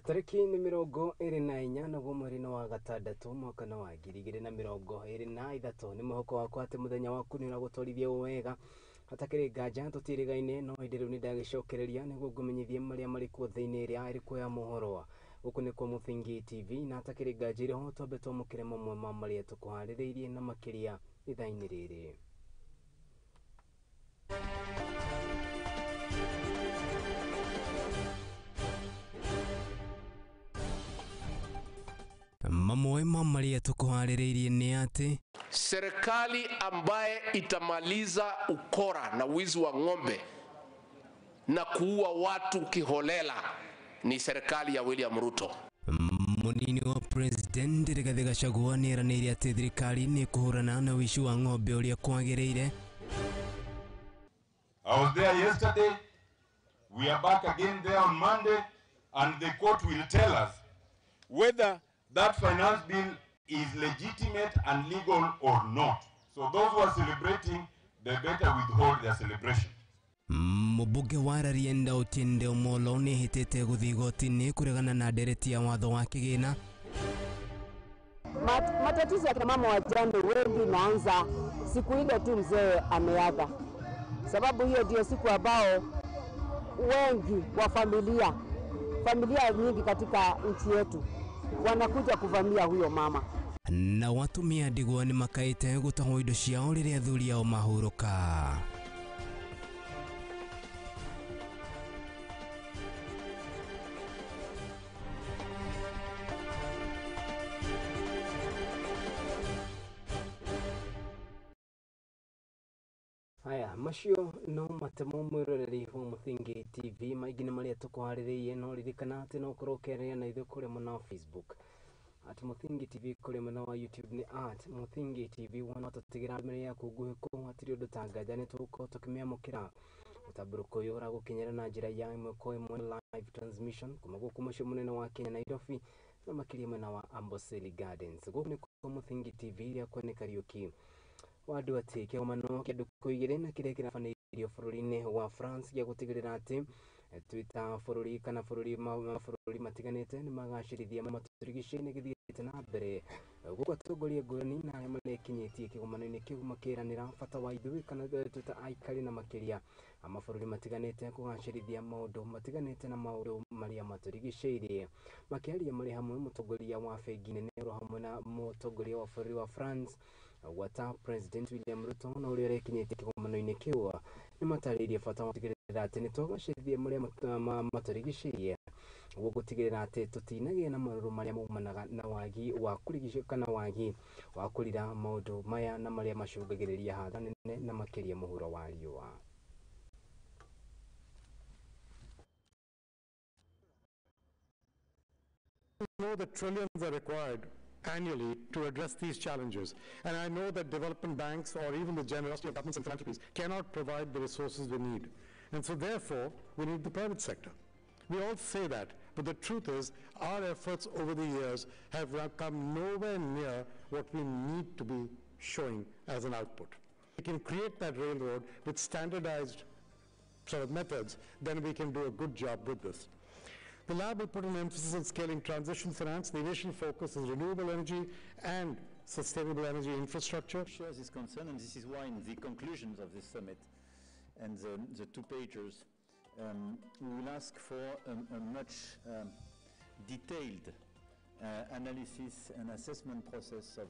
Tarĩki nĩ 24 naguo mweri-inĩ wa gatandatũ mwaka wa 2023. Nĩ mwĩhoko wakwa atĩ mũthenya waku nĩ ũragũtwarithia wega hatakĩrĩ nganja tũtirĩgaine, no ĩndĩ rĩu nĩ ndagĩcokereria nĩguo ngũmenyithie marĩa marĩ kuo thĩinĩ ĩrĩa ĩrĩ kuo ya mohoro. Gũkũ nĩ kwa Mũthingi TV, na hatakĩrĩ nganja irĩ ho twambe twamũkĩre mamwe ma marĩa tũkũharĩrĩirie na makĩria ithaa-inĩ rĩrĩ. Mamwe ma marĩa tũkũharĩrĩirie nĩ atĩ serikali ambaye itamaliza ukora na wizi wa ng'ombe na kuua watu kiholela ni serikali ya William Ruto. Munini wa President Rigathi Gachagua nĩeranĩire atĩ thirikari nĩ kũhũrana na ũici wa ng'ombe ũrĩa kwagĩrĩire. I was there yesterday. We are back again there on Monday, and the court will tell us whether that finance bill is legitimate and legal or not. So those who are celebrating, they better withhold their celebration. Mũmbunge wa Rarienda Otiende Amollo nĩehĩtĩte gũthiĩ igoti-inĩ kũregana na ndereti ya watho wa kĩgĩna. Matatizo ya kina mama wajane wengi inaanza siku ile tu mzee ameaga, sababu hiyo ndio siku ambao wengi wa familia nyingi katika nchi yetu wanakuja kuvamia huyo mama. Na watumia ndigwa nĩ makaĩte gũtahwo indo ciao rĩrĩa athuri ao mahurũka. Haya, macio no matemo mwĩroreri wa Mũthingi TV maingĩ nĩ marĩa tũkũharĩrĩirie, no ririkana atĩ no ũkorwo ũkĩaria na ithuĩ kũrĩa mwena wa Facebook at Mũthingi TV, kũrĩa mwena wa YouTube nĩ at Mũthingi TV. Wona tũtigĩra ndũmĩrĩri yaku nguhĩ kũu hatirĩ ũndũ ta nganja nĩ tũgũkorwo tũkĩmĩamũkĩra. Mũtambũrũko ũyũ ũragũkinyĩra na njĩra ya ĩmwe kwa ĩmwe live transmission kuma gũkũ mũciĩ mũnene wa Kenya Nairobi, na makĩria mwena wa Amboseli Gardens. Gũkũ nĩ kwa Mũthingi TV ĩrĩa kwene Kariũki wa andũ atĩ kĩgomano kĩa ndukũ igĩrĩ na kĩrĩa kĩrabanĩirio bũrũri-inĩ wa France gĩa gũtigĩrĩra atĩ twita bũrũri kana mabũrũri matiganĩte nĩ magacĩrithia matũrigicĩirie gĩthiĩte na mbere. Gũkũ atongoria ngũrani na arĩa marekinyĩtie kĩgomano-inĩ kĩu makĩranĩra bata wa ithuĩ kana twita aikari na makĩria mabũrũri matiganĩte kũgacĩrithia maũndũ matiganĩte na maũndũ marĩa matũrigicĩirie. Makĩaria marĩ hamwe, mũtongoria wa bengi nene oro hamwe na mũtongoria wa bũrũri wa France gwata President William Ruto na ũrĩa ũrekinyĩtie kĩgomano-inĩ kĩu nĩ matarĩirie bata wa gũtigĩrĩra atĩ nĩ twagacĩrithia marĩa matũrigicĩirie, ũguo gũtigĩrĩra atĩ tũtinagĩa na marũrũ marĩa maumanaga na wagi wa kũrigicĩrio kana wagi wa kũrira maũndũ maya na marĩa macũngagĩrĩria hathara nene na makĩria mũhuro wa riũa. Know that trillions are required annually to address these challenges. And I know that development banks or even the generosity of governments and philanthropies cannot provide the resources we need. And so therefore, we need the private sector. We all say that, but the truth is our efforts over the years have come nowhere near what we need to be showing as an output. We can create that railroad with standardized sort of methods, then we can do a good job with this. The lab will put an emphasis on scaling transition finance. The initial focus is renewable energy and sustainable energy infrastructure. Shares this concern, and this is why in the conclusions of this summit and the two pagers, we will ask for a much detailed analysis and assessment process of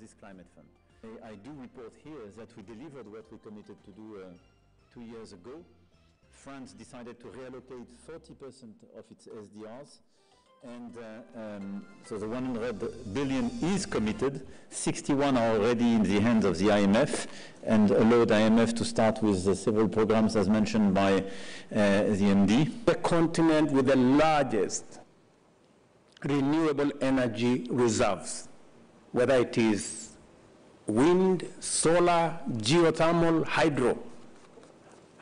this climate fund. I do report here that we delivered what we committed to do 2 years ago. France decided to reallocate 40% of its SDRs, and so the 100 billion is committed. 61 are already in the hands of the IMF, and allowed IMF to start with several programs as mentioned by the MD. The continent with the largest renewable energy reserves, whether it is wind, solar, geothermal, hydro.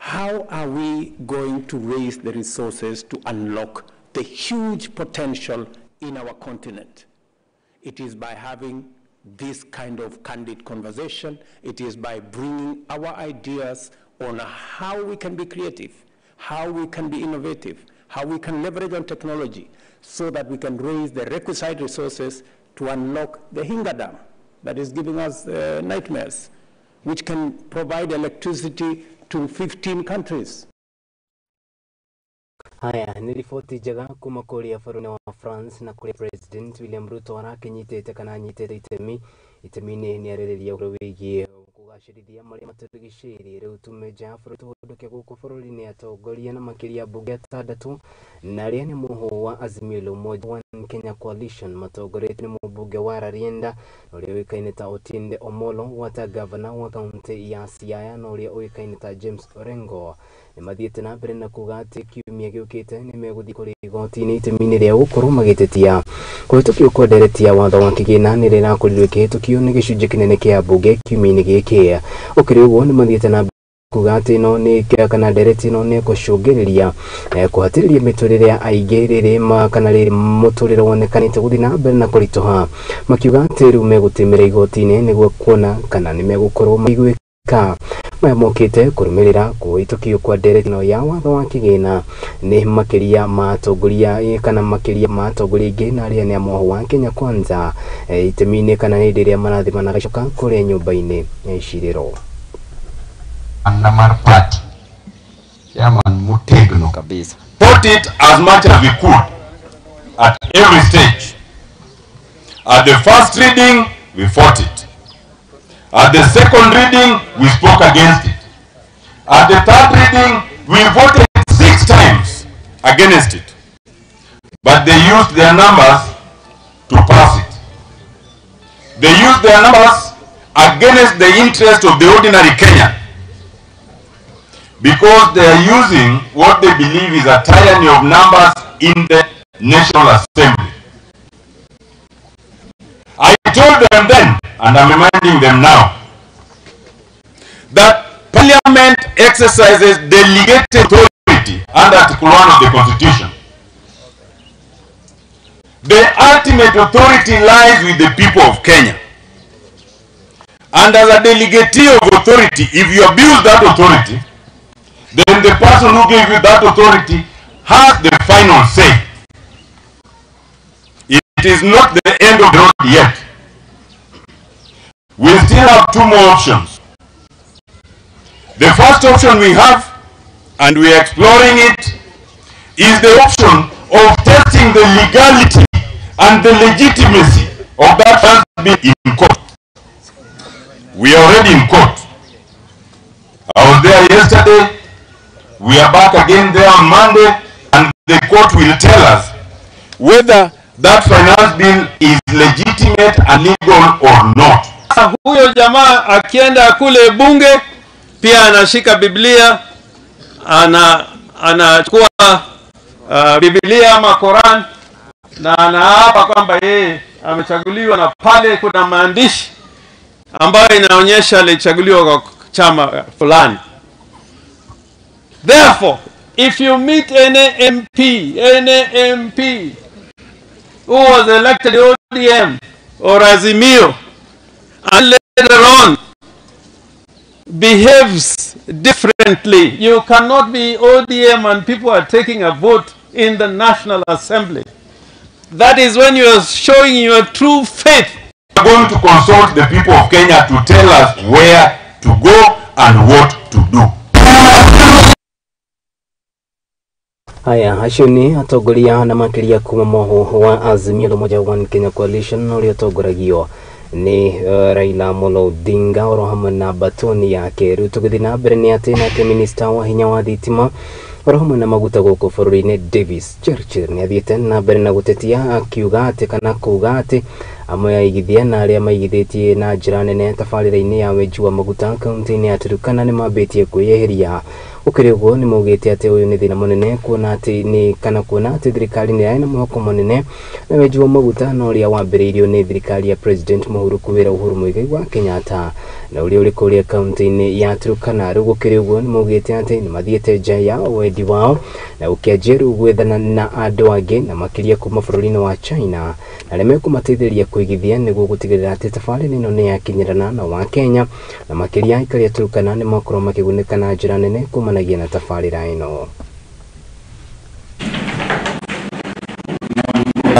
How are we going to raise the resources to unlock the huge potential in our continent? It is by having this kind of candid conversation. It is by bringing our ideas on how we can be creative, how we can be innovative, how we can leverage on technology so that we can raise the requisite resources to unlock the Hinga Dam that is giving us nightmares, which can provide electricity to 15 countries. Haya nĩ riboti njega kuma kũrĩa bũrũri wa France na kũrĩa President William Ruto arakĩnyitĩte kana anyitĩte itemi itemi-inĩ nĩ arĩrĩria ũhoro wĩgiĩ kũgacĩrithia marĩa matũrigicĩirie. Rĩu tume nja ya bũrũri tũhũndũke gũkũ bũrũri-inĩ atongoria na makĩria mbunge atandatũ na arĩa nĩ mũhũ wa Azimio la Umoja One Kenya Coalition matongoretio nĩ mũmbunge wa Rarienda ũrĩa ũĩkaine ta Otiende Omolo, gwata gavana wa kaunti ya Siaya na ũrĩa ũĩkaine ta James Orengo nĩ mathiĩte na mbere na kuga atĩ kiumia gĩũkĩte nĩ megũthiĩ kũrĩ igoti-inĩ itemi-inĩ rĩa gũkorwo magĩtetia kũhĩtũkio kwa ndereti ya watho wa kĩgĩna nĩ rĩrakorirwo ĩkĩhĩtũkio nĩ gĩcunjĩ kĩnene kĩa mbunge kiumia-inĩ gĩkĩ. Ũkĩrĩ ũguo nĩ mathiĩte na mbere kuga atĩ ĩno nĩ kana ndereti ĩno nĩ ĩgũcũngĩrĩria kũhatĩrĩria mĩtũrĩre ya aingĩ rĩrĩ kana rĩrĩ mũtũrĩre wonekanĩte gũthiĩ na mbere na kũritũha, makiuga atĩ rĩu megũtĩmĩra igoti-inĩ nĩguo kuona kana nĩ megũkorwo maiguĩka. Maya mokĩte kũrũmĩrĩra kũhĩtũkio kwa ndereti ĩno ya watho wa kĩgĩna nĩ makĩria ma atongoria kana makĩria ma atongoria aingĩ na arĩa nĩ a mũhũ wa Kenya Kwanza itemi-inĩ kana hĩndĩ ĩrĩa marathiĩ managacoka kũrĩa nyũmba-inĩ ya icirĩro. Mar party chairman motegno kabisa fought it as much as we could at every stage. At the first reading, we fought it. At the second reading, we spoke against it. At the third reading, we voted 6 times against it. But they used their numbers to pass it. They used their numbers against the interest of the ordinary Kenyan, because they are using what they believe is a tyranny of numbers in the National Assembly. I told them then, and I'm reminding them now, that Parliament exercises delegated authority under Article 1 of the Constitution. The ultimate authority lies with the people of Kenya. And as a delegatee of authority, if you abuse that authority, then the person who gave you that authority has the final say. It is not the end of the road yet. We still have 2 more options. The first option we have, and we are exploring it, is the option of testing the legality and the legitimacy of that first bill in court. We are already in court. I was there yesterday. We are back again there on Monday, and the court will tell us whether that finance bill is legitimate and legal or not. Huyo jamaa akienda kule bunge pia anashika Biblia, anachukua Biblia ama Koran na anaapa kwamba yeye amechaguliwa, na pale kuna maandishi ambayo inaonyesha alichaguliwa kwa chama fulani. Therefore, if you meet any MP who was elected ODM or Azimio and later on behaves differently, you cannot be ODM and people are taking a vote in the National Assembly. That is when you are showing your true faith. We are going to consult the people of Kenya to tell us where to go and what to do. Haya acio nĩ atongoria na makĩria kuma mũhũ wa Azimio la Umoja One Kenya Coalition ũrĩa ũtongoragio nĩ Raila Amolo Odinga oro hamwe na batoni yake. Rĩu tũgĩthiĩ na mbere nĩ atĩ nake minista wa hinya wa thitima oro hamwe na maguta gũkũ bũrũri-inĩ Davis Chirchir nĩ athiĩte na mbere na gũtetia akiuga atĩ kana kuga atĩ amwe aigithia na arĩa maigithĩtie na njĩra nene tabarĩra-inĩ ya wenji wa maguta kaunti-inĩ ya Turkana nĩ mambĩtie kwĩyeheria. Ũkĩrĩ ũguo nĩ maugĩte atĩ ũyũ nĩ thĩna mũnene kuona atĩ nĩ kana kuona atĩ thirikari nĩ yarĩ na mwĩhoko mũnene na wenji wa maguta na ũrĩa wambĩrĩirio nĩ thirikari ya President Mũhuru Wĩra Uhuru Muigai wa Kenyatta na ũrĩa ũrĩ kũrĩa kaunti-inĩ ya Turkana. Rĩu gũkĩrĩ ũguo nĩ maugĩte atĩ nĩ mathiĩte nja ya wendi wao na gũkĩanjia rĩu gwethana na andũ angĩ na makĩria kuma bũrũri-inĩ wa China na arĩa mekũmateithĩrĩria kũigithia nĩguo gũtigĩrĩra atĩ tabarĩra ĩno nĩ yakinyĩrana na wa Kenya na makĩria aikari a Turkana nĩ makorwo makĩgunĩka na njĩra nene kumanagia na tabarĩra ĩno.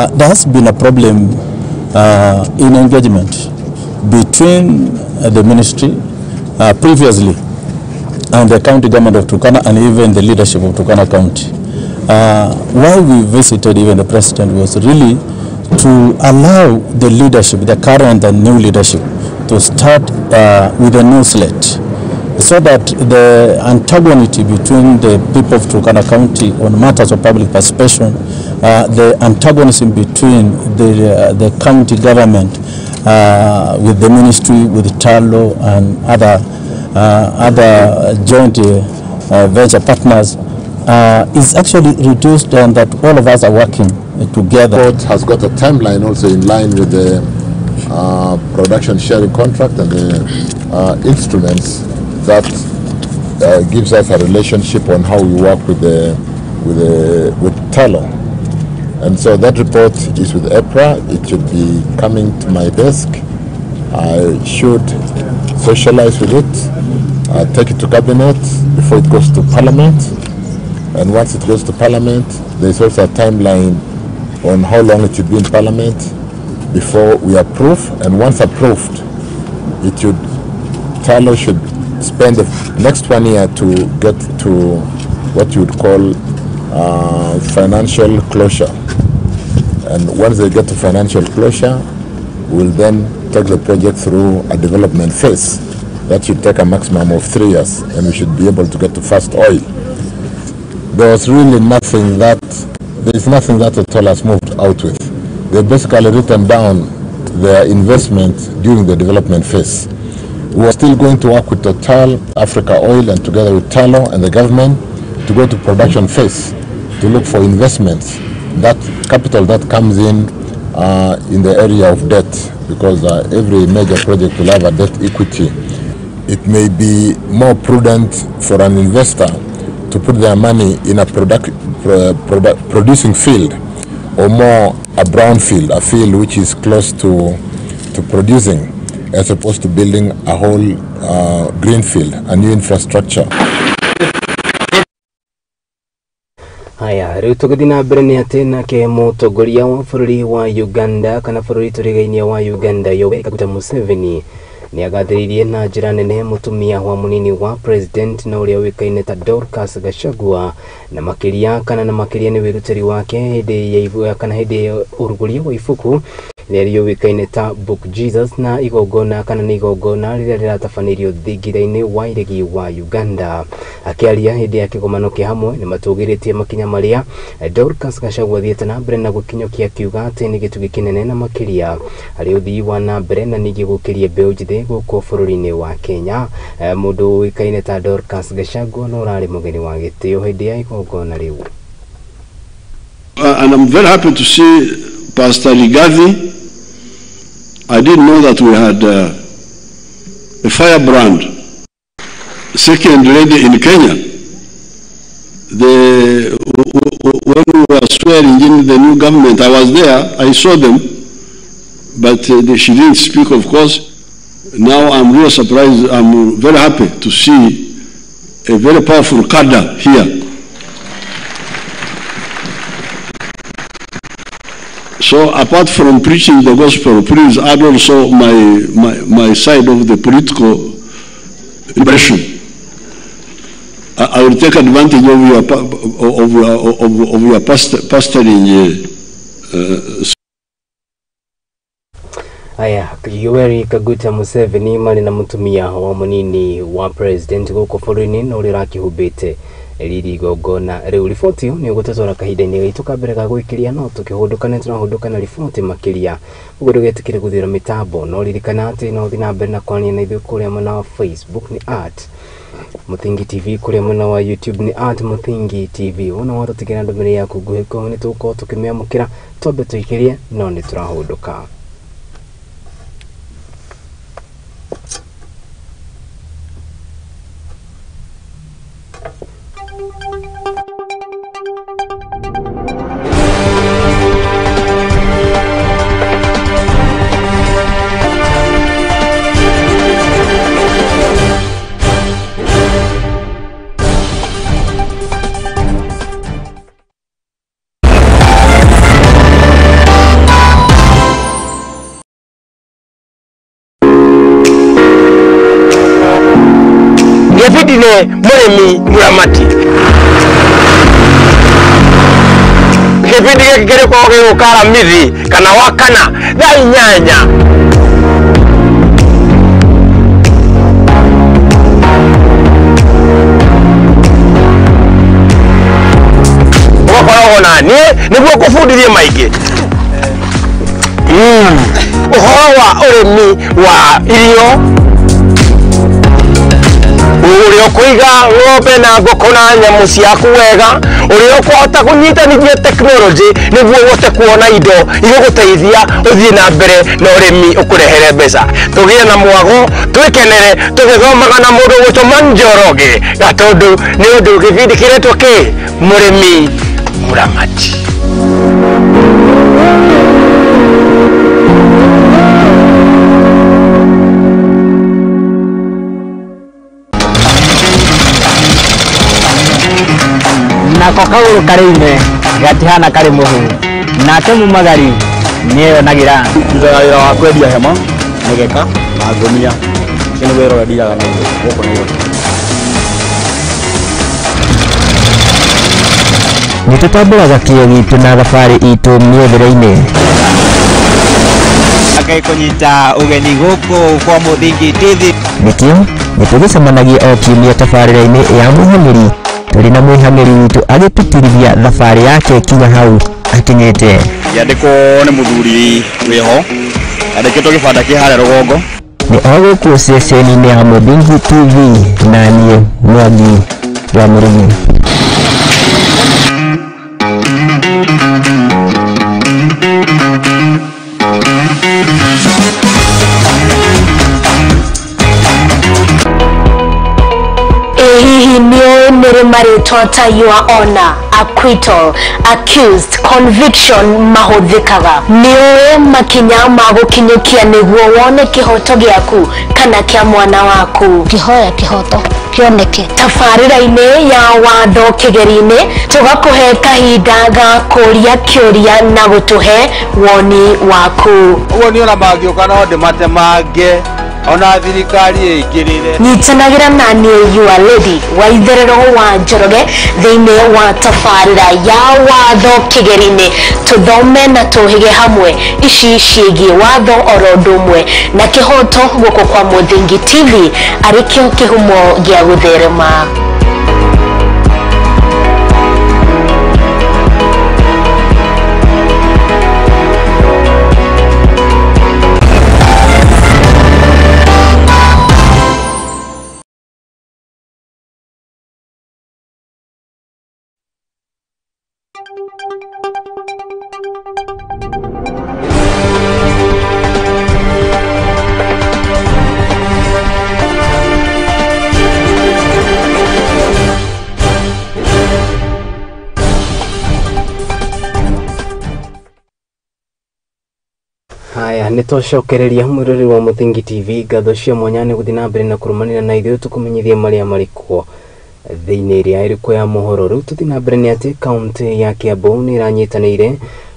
There has been a problem in engagement between the ministry previously and the county government of Turkana and even the leadership of Turkana County. Why we visited even the president was really to allow the leadership, the current and new leadership, to start with a new slate, so that the antagonism between the people of Turkana County on matters of public participation, the antagonism between the county government with the ministry, with Tullow and other joint venture partners is actually reduced, and that all of us are working together. The report has got a timeline also in line with the production sharing contract and the instruments that gives us a relationship on how we work with Tullow. And so that report is with EPRA. It should be coming to my desk. I should socialize with it, take it to cabinet before it goes to parliament. And once it goes to parliament, there's also a timeline on how long it should be in parliament before we approve. And once approved, Tullow should spend the next 1 year to get to what you would call financial closure. And once they get to financial closure, we'll then take the project through a development phase. That should take a maximum of 3 years, and we should be able to get to first oil. There was really nothing that, there is nothing that Total has moved out with. They basically written down their investment during the development phase. We are still going to work with Total, Africa Oil, and together with Tullow and the government to go to production phase, to look for investments, that capital that comes in the area of debt, because every major project will have a debt equity. It may be more prudent for an investor to put their money in a producing field, or more a brown field, a field which is close to producing, as opposed to building a whole green field, a new infrastructure. Haya, riu tũgĩthiĩ na mbere nĩ atĩ nake mũtongoria wa bũrũri wa Uganda kana bũrũri tũrigainie wa Uganda Yoweri Kaguta Museveni nĩ agathĩrĩirie na njĩra nene mũtumia wa mũnini wa president na ũrĩa ũĩkaine ta Dorcas Gachagua, na makĩria kana na makĩria nĩ wĩrutĩri wake hĩndĩ ya kana hĩndĩ ya ũrugũria wa ibuku rĩrĩa rĩũĩkaine ta Book Jesus na igongona kana nĩ igongona rĩrĩa rĩratabanĩirio thingira-inĩ wa iregi wa Uganda. Akĩaria hĩndĩ ya kĩgomano kĩa hamwe nĩ matũgĩrĩtie makinya marĩa Dorcas Gachagua athiĩte na mbere na gũkinyũkia, akiuga atĩ nĩ gĩtugĩ kĩnene na makĩria harĩ ũthii wa na mbere na ningĩ gũkĩria mbeũ njĩthĩ gũkũ bũrũri-inĩ wa Kenya. Mũndũ ũĩkaine ta Dorcas Gachagua no ũrarĩ mũgeni wa gĩtĩo hĩndĩ ya igongona rĩu. And I'm very happy to see Pastor Rigathi. I didn't know that we had a firebrand second lady in Kenya. When we were swearing in the new government, I was there, I saw them, but she didn't speak, of course. Now I'm really surprised, I'm very happy to see a very powerful cadre here. So apart from preaching the gospel, please add also my side of the political impression. I will take advantage of your pastoring. Aya, Yoweri Kaguta Museveni marĩ na mũtumia wa mũnini wa president gũkũ bũrũri-inĩ na ũrĩa ũrakĩhumbĩte riri igongona rĩu. Riboti ĩyo nĩ ũgũtũtwara kahinda-inĩ gaitũ ka mbere ga gwĩkĩria, no tũkĩhũndũka nĩ tũrahũndũka na riboti makĩria, ũguo ndũgetĩkĩre gũthira mĩtambo. No ririkana atĩ no ũthiĩ na mbere na kwaria na ithuĩ kũrĩa mwena wa Facebook nĩ @Muthingi TV, kũrĩa mwena wa YouTube nĩ @Muthingi TV. Wona watũtigĩra ndũmĩrĩri yaku nguhĩ nĩ tũgũkorwo tũkĩmĩamũkĩra, twambe tũikĩrie, no nĩ tũrahũndũka. Nĩwe mũrĩmi mũramati. Kĩbindi gĩkĩ kĩrĩkoragwo gĩgũka Aramithi kana Wakana thaa 8. Ũgakoragwo na niĩ nĩguo ngũbundithie maingĩ ũhoro wa ũrĩmi wa irio, ũrĩa ũkũiga ng'ombe na ngũkũ na nyamũ ciaku wega, ũrĩa ũkũhota kũnyitanithia tekinoronjĩ nĩguo ũhote kuona indo igũgũteithia ũthiĩ na mbere na ũrĩmi ũkũrehere mbeca. Tũgĩe na mwago, twĩkenere tũgĩthomaga na mũndũ ũgwĩtwo Njoroge Gatũndũ, nĩ ũndũ gĩbindi kĩretwo kĩ mũrĩmi mũramati. Nako kagũrũ karĩ ime gatihana karĩ mũhu, nake mumagari nĩeyonagĩra. Ndutaga wĩra wa kwendia hema, mĩgeka na ngũnia. Ũcio nĩ wĩra ũrĩa ndiraga naguo gũkũ Nairobi. Nĩtũtambũraga kĩo gitũ na thabarĩ itũ mĩethere-inĩ. Ngai kũnyita ũgeni gũkũ kwa Mũthingi TV. Nĩkĩo nĩtũgĩcemanagia o kiumia tabarĩra-inĩ ya Mũhang'ĩri, tũrĩ na mwĩhang'ĩri witũ agĩtũtirithia thabarĩ yake kinya hau akinyĩte. Ngĩandĩkwo nĩ mũthuri wĩho, andĩkĩtwo gĩbanda kĩ harĩa rũgongo. Nĩ o gũkũ ceceni-inĩ ya Mũthingi TV na niĩ Mwangi wa Mũrĩmi. Hihi nĩũĩ nĩrĩ marĩtwa ta your honor, acquittal, accused, conviction mahũthĩkaga? Nĩũĩ makinya ma gũkinyũkia nĩguo wone kĩhoto gĩaku kana kĩa mwana waku? Kĩhoya kĩhoto kĩoneke. Tabarĩra-inĩ ya watho kĩgeri-inĩ tũgakũhe kahinda ga kũria kĩũria na gũtũhe woni waku. Ũguo niĩ ona mangĩũka no ndĩmatemange ona thirikari ĩingĩrĩre. Nyitanagĩra na niĩ your lady wa itherero wa Njoroge thĩinĩ wa tabarĩra ya watho kĩgeri-inĩ, tũthome na tũhĩge hamwe ici ciĩgiĩ watho oro ũndũ ũmwe na kĩhoto gũkũ kwa Mũthingi TV arĩ kĩo kĩhumo gĩa gũtherema. Haya, nĩtwacokereria mwĩroreri wa Mũthingi TV ngatho cia mwanya nĩ gũthiĩ na mbere na kũrũmanĩra na ithuĩ tũkũmenyithie marĩa marĩ kuo thĩinĩ ĩrĩa ĩrĩkuo ya mohoro. Rĩu tũthiĩ na mbere nĩ atĩ kaũntĩ ya Kiambu nĩ ĩranyitanĩire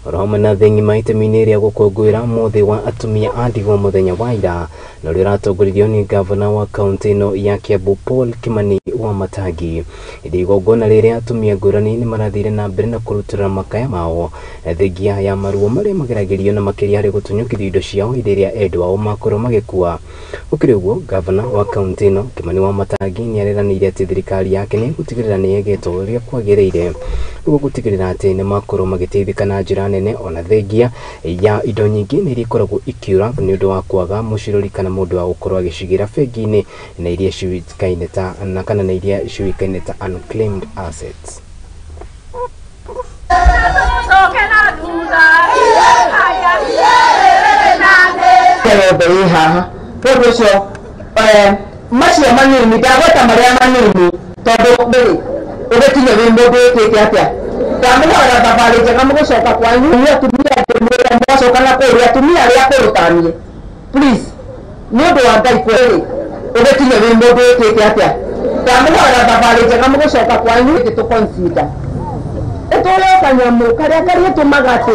oro hamwe na thĩ ng'ima itemi-inĩ rĩa gũkũngũĩra mũthĩ wa atumia a ndigwa mũthenya wa ira, na ũrĩa ũratongoririo nĩ gavana wa kaũntĩ ĩno ya Kiambu Paul Kimani wa Matangi. Hĩndĩ igongona rĩrĩa atumia ngũrani nĩ marathire na mbere na kũrutĩra makaya mao thengia ya maruo marĩa mageragĩrio na makĩria harĩ gũtunyũkithio indo ciao hĩndĩ ĩrĩa endwa ao makorwo magĩkua. Gũkĩrĩ ũguo, gavana wa kaũntĩ ĩno Kimani wa Matangi nĩ areranĩire atĩ thirikari yake nĩ ĩgũtigĩrĩra nĩ yegĩtwo ũrĩa kwagĩrĩire nĩguo gũtigĩrĩra atĩ nĩ makorwo magĩteithĩka na njĩra nene, ona thengia ya indo nyingĩ nĩ iria ikoragwo ikiura nĩ ũndũ wa kwaga mũcirũri kana mũndũ wa gũkorwo agĩcigĩra bengi-inĩ na iria ciũĩkaine ta na kana na iria ciũĩkaine ta unclaimed assets. Yothe ĩ haha tondũ ũcio macio manini ndagweta marĩa manini tondũ rĩ ũgĩkinye wĩ mũndũ wĩkĩte atĩa. Ndamũhoera thabarĩ njega mũgũcoka kwanyu inyuĩ atumia ndĩmwĩre mwacoka na kũrĩa atumia arĩa akũrũ taniĩ please nĩ ũndũ wa Ngai kwĩrĩ ũgĩkinye wĩ mũndũ wĩkĩte atĩa. Ndamũhoera thabarĩ njega mũgũcoka kwanyu tũ consider ĩtũrĩo kanyamũ karĩa karĩtũmaga atĩ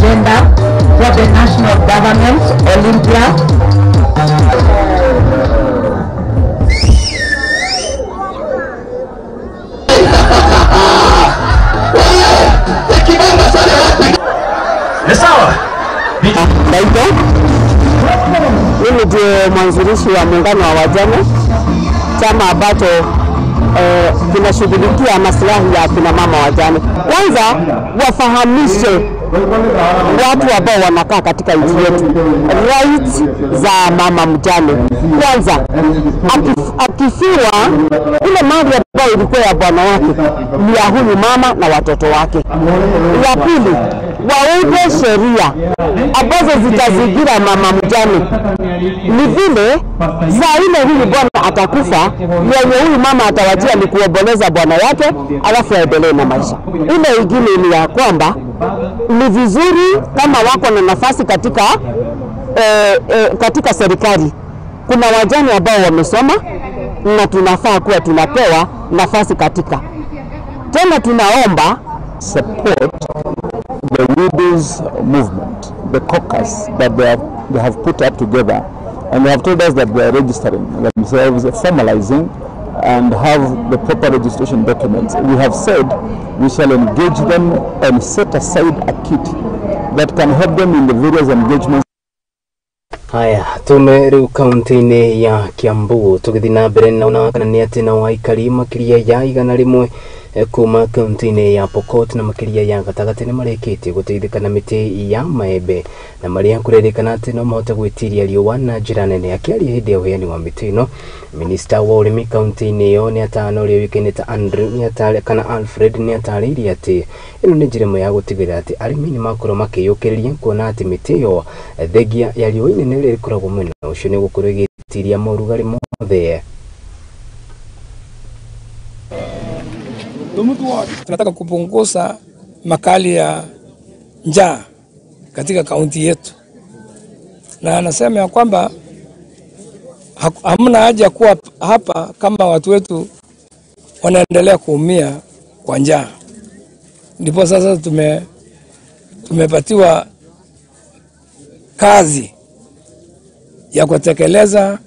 Gender for the National Government, Olympia. Mimi ndiye mwanzilishi wa muungano wa wajane, chama ambacho kinashughulikia maslahi ya kina mama wajane. Kwanza wafahamishe watu ambao wanakaa katika nchi yetu rights za mama mjane. Kwanza akifiwa ile mali ambayo ilikuwa ya bwana wake ni ya huyu mama na watoto wake. Ya pili, waunde sheria ambazo zitazingira mama mjane. Ni vile saa ile huyu bwana atakufa, yenye huyu mama atawajia ni kuomboleza bwana yake, alafu aendelee na maisha. Ile ingine ni ya kwamba ni vizuri kama wako na nafasi katika katika serikali. Kuna wajane ambao wamesoma na tunafaa kuwa tunapewa nafasi katika. Tena tunaomba support the widows movement, the caucus that they have put up together, and they have told us that they are registering themselves, formalizing, and have the proper registration documents. We have said we shall engage them and set aside a kitty that can help them in the various engagements. Haya, tume riu kaunti-inĩ ya Kiambu tũgĩthiĩ na mbere na kana nĩ atĩ nao aikari makĩria ya 100 kuma kaunti-inĩ ya Pokot na makĩria ya gatagatĩ nĩ marĩkĩtie gũteithĩka na mĩtĩ ya maembe na marĩa kũrerĩkana atĩ no mahote gwĩtiria riũa na njĩra nene. Akĩaria hĩndĩ ya ũheani wa mĩtĩ ĩno, minista wa ũrĩmi kaunti-inĩ ĩyo nĩ atano ũrĩa ũĩkaine ta Andrew kana Alfred nĩ atarĩirie atĩ ĩno nĩ njĩra ĩmwe ya gũtigĩrĩra atĩ arĩmi nĩ makorwo makĩyũkĩrĩria kuona atĩ mĩtĩ ĩyo thengia ya riũa inene rĩrĩa rĩkoragwo mwena ũcio nĩ gũkorwo ĩgĩtiria morugarĩ mothe. Tunataka kupunguza makali ya njaa katika kaunti yetu, na anasema ya kwamba hamna haja kuwa hapa kama watu wetu wanaendelea kuumia kwa njaa. Ndipo sasa tumepatiwa kazi ya kutekeleza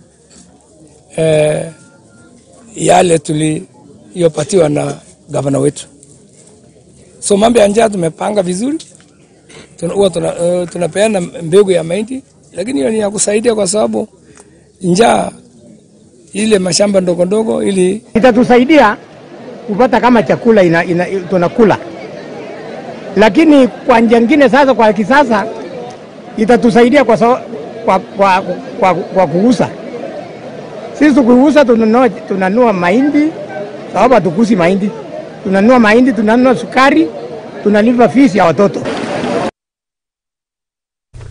yale tuliyopatiwa na gavana wetu. So mambo ya njaa tumepanga vizuri. Tunapeana mbegu ya mahindi, lakini hiyo ni ya kusaidia kwa sababu njaa ile mashamba ndogo ndogo ili itatusaidia kupata kama chakula tunakula. Lakini kwa njia nyingine sasa, kwa kisasa itatusaidia kwa kuuza. Sisi kuuza tunanunua mahindi, sababu hatukuzi mahindi. Tunanunua mahindi, tunanunua sukari, tunalipa fees ya watoto.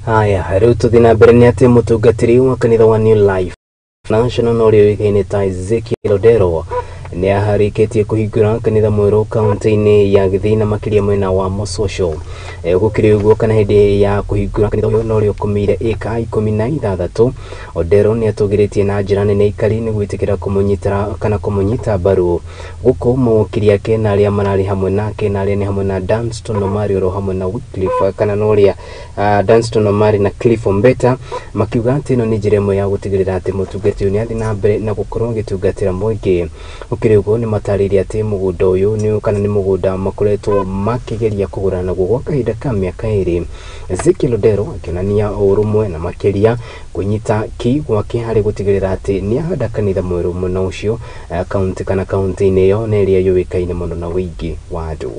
Haya, rĩu tũthiĩ na mbere nĩ atĩ mũtungatĩri wa kanitha wa New Life National ũrĩa ũĩkaine ta Ezekiel Odero nĩ aharĩkĩtie kũhingũra kanitha mwerũ kaunti-inĩ ya Gĩthii na makĩria mwena wa Mosocho. Gũkĩrĩ ũguo kana hĩndĩ ya kũhingũra kanitha ũyũ na ũrĩa ũkũmĩire ĩka 16, Odero nĩ atũgĩrĩtie na njĩra nene aikari nĩ gwĩtĩkĩra kũmũnyitĩra kana kũmũnyita mbaru. Gũkũ mawakiri ake na arĩa mararĩ hamwe nake na arĩa nĩ hamwe na Danston Omari oro hamwe na Wycliffe kana na ũrĩa Danston Omari na Cliff Ombeta makiuga atĩ ĩno nĩ njĩra ĩmwe ya gũtigĩrĩra atĩ mũtungati ũyũ nĩ athiĩ na mbere na gũkorwo agĩtungatĩra mũingĩ. Gũkĩrĩ ũguo nĩ matarĩirie atĩ mũgũnda ũyũ nĩ kana nĩ mũgũnda makoretwo makĩgeria kũgũra naguo gwa kahinda ka mĩaka 2. Ezekiel Odero akĩonania ũrũmwe na makĩria kũnyita ki gwake harĩ gũtigĩrĩra atĩ nĩ ahanda kanitha mwerũ mwena ũcio kaunti kana kaunti-inĩ ĩyo na ĩrĩa yũĩkaine mũno na ũingĩ wa andũ.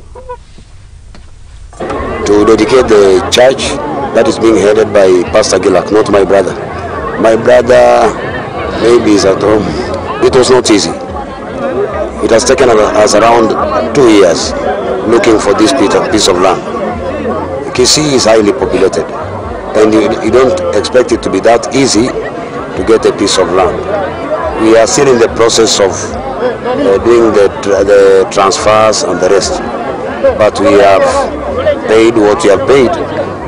To dedicate the church that is being headed by Pastor Gilak, not my brother. My brother maybe is at home. It was not easy. It has taken us around 2 years looking for this piece of land. Kisii is highly populated, and you don't expect it to be that easy to get a piece of land. We are still in the process of doing the transfers and the rest, but we have paid what we have paid,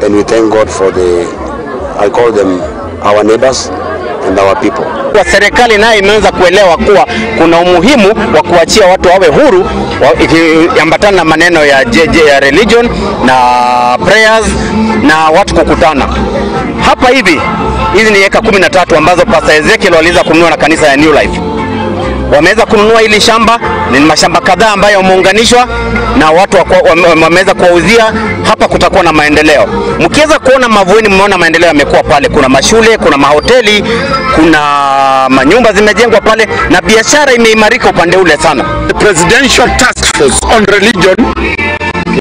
and we thank God for the, I call them our neighbors, and our people. Kwa serikali nayo imeanza kuelewa kuwa kuna umuhimu wa kuachia watu wawe huru ikiambatana na maneno ya JJ ya religion na prayers na watu kukutana. Hapa hivi hizi ni eka 13 ambazo Pastor Ezekiel waliweza kununua na kanisa ya New Life. Wameweza kununua hili shamba, ni mashamba kadhaa ambayo yameunganishwa na watu wameweza kuwauzia. Hapa kutakuwa na maendeleo. Mkiweza kuona Mavueni, mmeona maendeleo yamekuwa pale. Kuna mashule, kuna mahoteli, kuna manyumba zimejengwa pale na biashara imeimarika upande ule sana. The Presidential Task Force on Religion,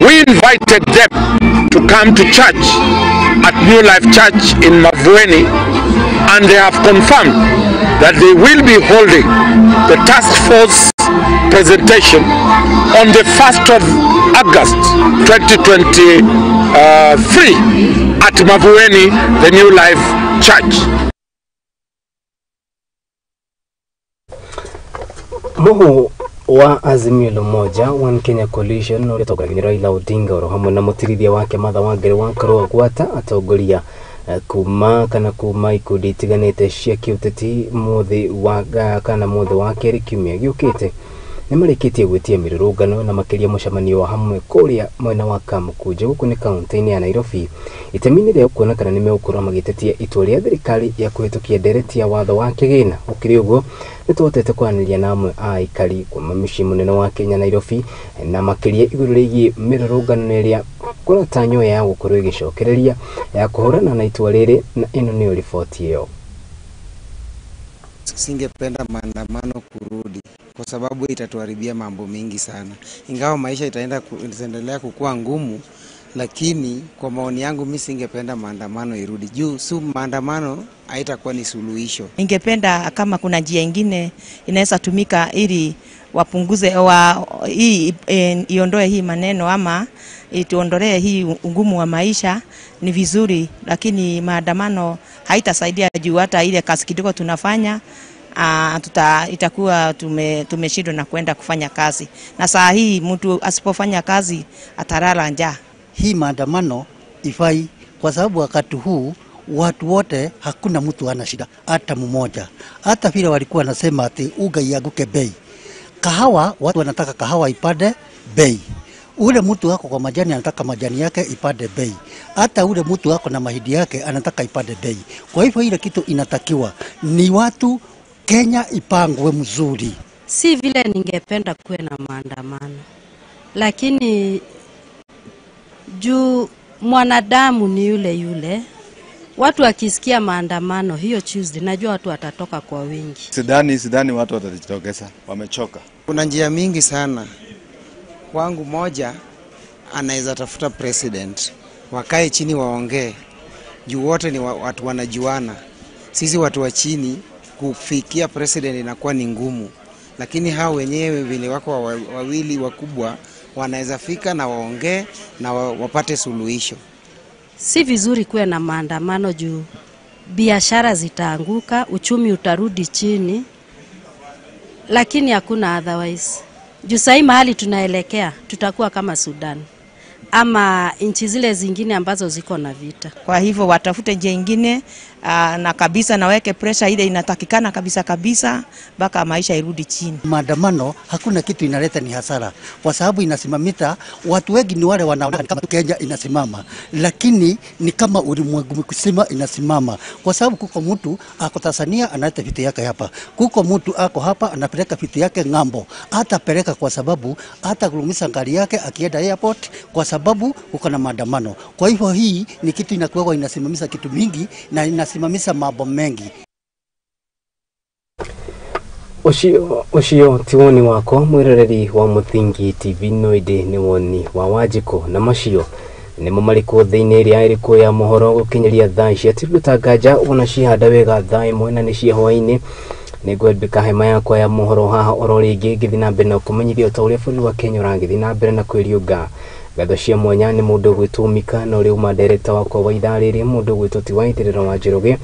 we invited them to come to church at New Life Church in Mavueni, and they have confirmed that they will be holding the task force presentation on the 1st of August 2023 at Mavueni, the New Life Church. Muhu wa Azimio la Umoja One Kenya Coalition uria ni Raila Odinga oro hamwe na mutirithia wake Martha Wangari wa Karua gwata atongoria kuma kana kuma ikundi itiganite cia kiuteti muthi wa kana muthi wa keri kiumia giukite nimarikitie gwitia mirurungano na makiria mucemanio wa hamwe kuria mwena wa Kamukunji guku ni kaunti-ini ya Nairobi itemi-ini ria kuona kana nimegukorwo magitetia itua ria thirikari ya kuhitukia ndereti ya watho wa kigina. Gukiri uguo nituhotete kwaranĩria na amwe a aikari kuma muciĩ munene wa Kenya Nairobi na makiria igũrũ rĩgiĩ mĩrũrũngano ĩrĩa kũratanywo ya gũkorwo ĩgĩcokereria ya kũhũrana na itua rĩrĩ, na ĩno nĩyo riboti ĩyo. Singependa maandamano kurudi kwa sababu itatuharibia mambo mengi sana. Ingawa maisha itaendelea kukua ngumu, lakini kwa maoni yangu mimi singependa maandamano irudi. Juu si maandamano haitakuwa ni suluhisho. Ningependa kama kuna njia nyingine inaweza tumika ili wapunguze hii iondoe hii maneno ama ituondolee hii ugumu wa maisha ni vizuri, lakini maandamano haitasaidia juu hata ile kazi kidogo tunafanya itakuwa tumeshindwa na kwenda kufanya kazi. Na saa hii mtu asipofanya kazi atalala njaa. Hii maandamano ifai kwa sababu wakati huu watu wote hakuna mtu ana shida hata mmoja. Hata vile walikuwa nasema ati uga ianguke bei. Kahawa watu wanataka kahawa ipande bei. Ule mtu wako kwa majani anataka majani yake ipande bei. Hata ule mtu wako na mahindi yake anataka ipande bei. Kwa hivyo ile kitu inatakiwa ni watu Kenya ipangwe mzuri. Si vile ningependa kuwe na maandamano, lakini juu mwanadamu ni yule yule. Watu wakisikia maandamano hiyo Tuesday, najua watu watatoka kwa wingi. Sidhani watu watajitokeza, wamechoka. Kuna njia mingi sana. Kwangu moja anaweza tafuta president, wakae chini waongee. Juu wote ni watu wanajuana. Sisi watu wa chini kufikia president inakuwa ni ngumu. Lakini hao wenyewe vile wako wawili wakubwa wanaweza fika na waongee na wapate suluhisho. Si vizuri kuwe na maandamano juu biashara zitaanguka, uchumi utarudi chini, lakini hakuna otherwise. Juu sahi mahali tunaelekea tutakuwa kama Sudan ama nchi zile zingine ambazo ziko na vita. Kwa hivyo watafute njia nyingine na kabisa naweke pressure ile inatakikana kabisa kabisa mpaka maisha irudi chini. Maandamano hakuna kitu inaleta, ni hasara kwa sababu inasimamita watu wengi. Ni wale wanaona kama Kenya inasimama, lakini ni kama ulimwengu mzima inasimama, kwa sababu kuko mtu ako Tanzania analeta vitu yake hapa, kuko mtu ako hapa anapeleka vitu yake ng'ambo, atapeleka kwa sababu atakulumisa gari yake akienda airport kwa sababu kuko na maandamano. Kwa hivyo hii ni kitu inakuwa inasimamisha kitu mingi na inasimamisha mambo mengi. Ucio ti woni wakwa mwiroreri wa Muthingi TV, no indi ni woni wa Wanjikũ na macio nimo marĩkũ thĩinĩ ĩrĩa ĩrĩkũ ya mohoro gũkinyĩria thaa ici atiruta nganja wona cihanda wega thaa 1 na nĩ cia hwaĩ-inĩ. Nĩngwambĩka hema yakwa ya mohoro haha oro rĩngĩ ngĩthiĩ na mbere na kũmenyithia ta ũrĩa bũrũri wa Kenya ũragĩthiĩ na mbere na kwĩriũnga Ngatho cia mwanya nĩ mũndũ ũgwĩtwo Mika na ũrĩa uma director wakwa wa ithaa rĩrĩ, mũndũ ũgwĩtwo Tiwaithĩrĩro wa Njoroge,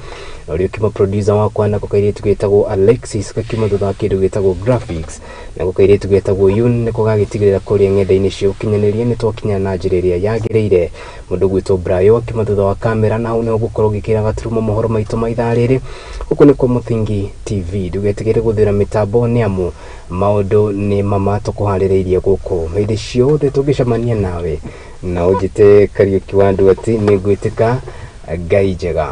na ũrĩa ũkiuma producer wakwa, nako kairĩtu getagwo Alexis gakiuma thutha wa kĩndũ gĩtagwo graphics, nako kairĩtu getagwo Yun nĩko gagĩtigĩrĩra kũrĩa ng'enda-inĩ cia ũkinyanĩria nĩ twakinya na njĩra ĩrĩa yagĩrĩire. Mũndũ ũgwĩtwo Brayo akiuma thutha wa kamera, na hau nĩho ngũkorwo ngĩkĩra gaturumo mohoro maitũ ma ithaa rĩrĩ. Gũkũ nĩkuo Mũthingi TV, ndũgetigĩre gũthĩra mĩtambo nĩ amu maũndũ nĩ mama tũkũharĩrĩirie gũkũ hĩndĩ ciothe. Tũngĩcemania nawe na ũnjĩte Kariũki wa Nduati, nĩ ngwĩtĩka Ngai njega.